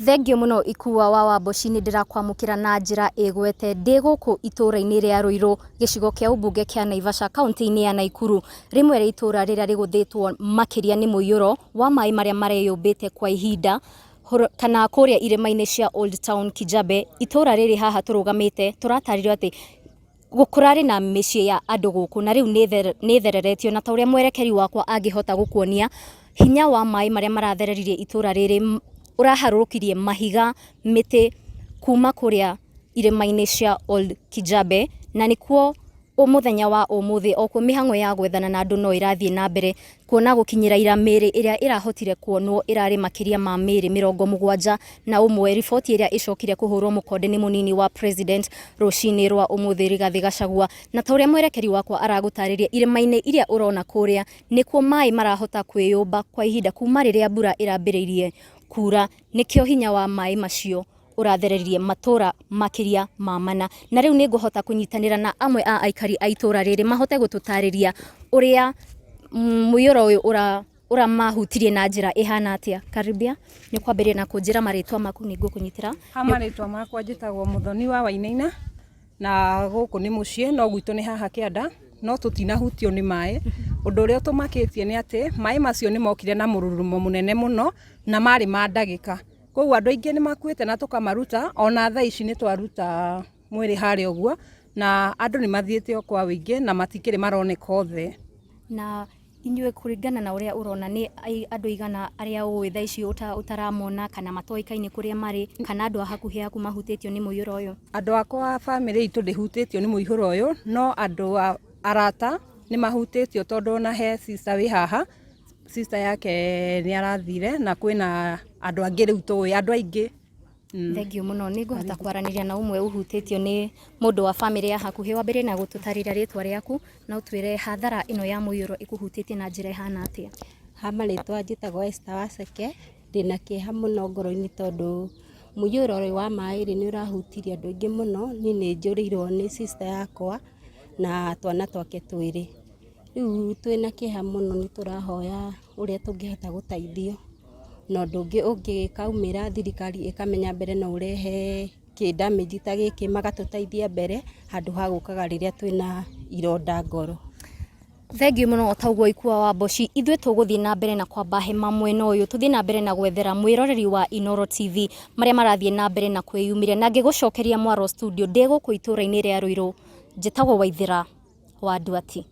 Thengiũ mũno Ikua wa Wamboci, nĩ ndĩrakwamũkĩra na njĩra ĩgwete ndĩ gũkũ itũũra-inĩ rĩa Ruiru, gĩcigo kĩa ũmbunge kĩa Naivasha, kaũntĩ-inĩ ya Naikuru. Rĩmwe rĩa itũũra rĩrĩa rĩgũthĩtwo makĩria nĩ mũiyũro wa maĩ marĩa mareyũmbĩte kwa ihinda kana kũrĩa irĩma-inĩ cia Old Town Kijabe. Itũũra rĩrĩ haha tũrũgamĩte tũratarĩrio atĩ kũrarĩ na mĩciĩ ya andũ gũkũ na rĩu nĩ ĩthereretio, na ta ũrĩa mwerekeri wakwa angĩhota gũkuonia hinya wa maĩ marĩa marathereririe itũra rĩrĩ ũraharũrũkirie mahiga, mĩtĩ kuma kũrĩa irĩma-inĩ cia Old Kijabe, na nĩkuo mũthenya wa ũmũthĩ okuo mĩhang'o ya gwethana na andũ no ĩrathiĩ na mbere, kuona gũkinyĩra ira mĩĩrĩ ĩrĩa ĩrahotire kuonwo ĩrarĩ makĩria ma mĩĩrĩ 71, riboti ĩrĩa ĩcokire kũhũrwo mũkonde nĩ mũnini wa president rũcinĩ rwa ũmũthĩ Rigathĩ Gachagua. Na ta ũrĩa mwerekeri wakwa aragũtarĩria, irĩma-inĩ iria ũrona kũrĩa nĩkuo maĩ marahota kwĩyũmba kwa ihinda kuma rĩrĩa mbura ĩrambĩrĩirie kura, nĩkĩo hinya wa maĩ macio ũrathereririe matũra makĩria ma mana. Na rĩu nĩ ngũhota kũnyitanĩra na amwe a aikari a itũra rĩrĩ mahote gũtũtarĩria ũrĩa mũiyũro ũyũ ũra ũramahutirie na njĩra ĩhana atĩa. Karibia, nĩ kwambĩrĩria na kũnjĩra marĩtwa maku, nĩ ngũkũnyitĩra. Ha marĩtwa makwa njĩtagwo Mũthoni wa Wainaina, na gũkũ nĩ mũciĩ no gwitũ nĩ haha kĩanda, no tũtinahutio nĩ maĩ. Ũndũ ũrĩa ũtũmakĩtie nĩ atĩ maĩ macio nĩ mokire na mũrurumo mũnene mũno na marĩ ma ndagĩka. Koguo andũ aingĩ nĩ makuĩte na tũkamaruta, ona thaa ici nĩ twaruta mwĩrĩ harĩa ũguo, na andũ nĩ mathiĩte o kwa ũingĩ na matikĩrĩ maroneka othe. Na inyuĩ kũringana na ũrĩa ũrona nĩ andũ aigana arĩa ũĩ thaa ici ũtaramona kana matoĩkaine kũrĩa marĩ, kana andũ a hakuhĩ aku mahutĩtio nĩ mũiyũro ũyũ? Andũ akwa a bamĩrĩ itũ ndĩhutĩtio nĩ mũihũro ũyũ, no andũ a arata nĩ mahutĩtio tondũ ona he sister wĩ haha, sister yake nĩ arathire na kwĩna andũ angĩ rĩu tũĩ, andũ aingĩ. Thengiũ mũno. Nĩ ngũhota kwaranĩria na ũmwe ũhutĩtio nĩ mũndũ wa bamĩrĩ ya hakuhĩ. Wambĩrĩrie na gũtũtarĩria rĩtwa rĩaku na ũtwĩre hathara ĩno ya mũiyũro ĩkũhutĩtie na njĩra ĩhana atĩa. Ha marĩtwa njĩtagwo Esther Waceke, ndĩna kĩeha mũno ngoro-inĩ tondũ mũiyũro ũyũ wa maĩ rĩ, nĩ ũrahutirie andũ aingĩ mũno, niĩ nĩ njũrĩirwo nĩ sister yakwa na twana twake twĩrĩ. Rĩu twĩna kĩeha mũno nĩ tũrahoya ũrĩa tũngĩhota gũteithio, na ũndũ ũngĩ ũngĩkaumĩra thirikari ĩkamenya mbere no ũrehe kĩ damage ta gĩkĩ magatũteithia mbere handũ ha gũkaga rĩrĩa twĩna ironda ngoro. Thengiũ mũno taguo Ikua wa Mboci, ithuĩ tũgũthiĩ na mbere na kwamba hema mwena ũyũ, tũthiĩ na mbere na gwethera mwĩroreri wa Inooro TV marĩa marathiĩ na mbere na kwĩyumĩria, na ngĩgũcokeria mwaro studio ndĩ gũkũ itũra-inĩ rĩa Ruiru, njĩtagwo Waithĩra wa Nduati.